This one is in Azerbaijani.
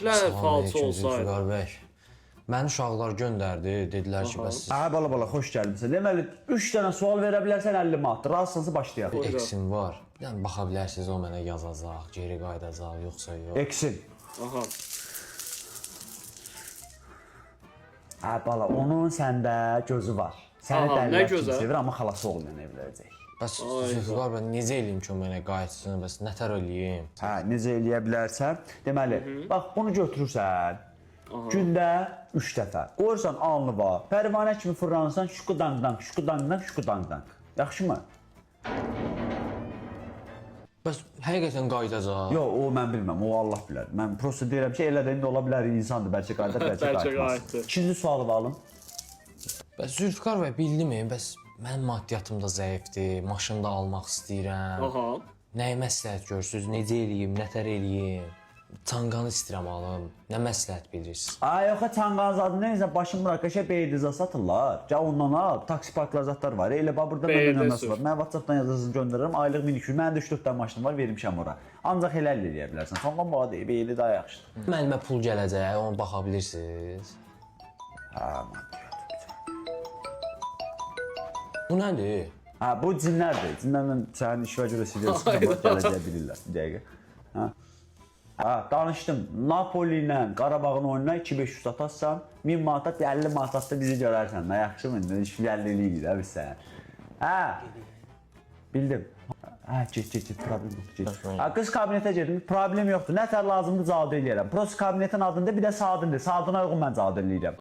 kişilər falçı olsaydı. Zülfüqar bəy. Məni uşaqlar göndərdi, dedilər ki, bəs Hə bala bala, xoş gəlmisən. Deməli 3 dənə sual verə bilərsən 50 manatdır. Razısansa başlayaq. eksim var. Bir dənə baxa bilərsiniz, o mənə yazacaq, geri qayıdacaq, yoxsa yox. Eksin. Aha. Hə bala, onun səndə gözü var. Səni Aha, nə dəlilər kimi gözəl. sevir, amma xalası oğlu ilə evlənəcək. Bəs Zülfüqar bəy, necə eləyim ki, o mənə qayıtsın, bəs nətər eləyim? Hə, necə eləyə bilərsən? Deməli, bax bunu götürürsən. Gündə 3 dəfə. Qoyursan alnına, pərvanə kimi fırlanırsan, şuku dang dang, şuku dang dang, şuku dang dang. Yaxşımı? Bəs həqiqətən qayıdacaq? Yox, o mən bilməm, o Allah bilər. Mən prosta deyirəm ki, elə də indi ola bilər insandır, bəlkə qayıdar, bəlkə Bəlkə qayıtmaz. qayıtdı. İkinci sualı alım. Bəs Zülfüqar bəy bildimi? Bəs mənim maddiyyatım da zəifdir, maşın da almaq istəyirəm. Aha. Nəyi məsləhət görürsüz? Necə eləyim, nətər eləyim? Çanqanı istəyirəm alım. Nə məsləhət bilirsiz? Ay yox, çanqan zadını neysə başım bırak, qəşəng BDZ satırlar. Gəl ondan al. Taksi parklar zadlar var. Elə bax burada BD mənim nömrəsi sür. var. Mən WhatsApp-dan yazarsın göndərirəm. Aylıq 1200. Mənim də 3-4 dənə maşınım var, vermişəm ora. Ancaq elə eləyə bilərsən. Çanqan baha deyil, BD daha yaxşıdır. Mənimə pul gələcək, ona baxa bilirsiniz. Hə, maddiyyat. Bu nədir? Hə, bu cinlərdir. Cinlərlə sənin işvə görə silirsən, gələcəyi bilirlər. Bir dəqiqə. Hə. Hə, danışdım. Napoli ilə Qarabağın oyununa 2500 atarsan, 1000 manat, 50 manat da bizi görərsən. Nə yaxşımı? İndi 350 eləyirik də biz sənə. Hə. Bildim. Hə, get, get, get, problem yoxdur, get. Hə, qız kabinetə gedim, problem yoxdur. Nə tər lazımdır cavab eləyərəm. Prosta kabinetin adında bir də saatındır. Saatına uyğun mən cavab eləyirəm.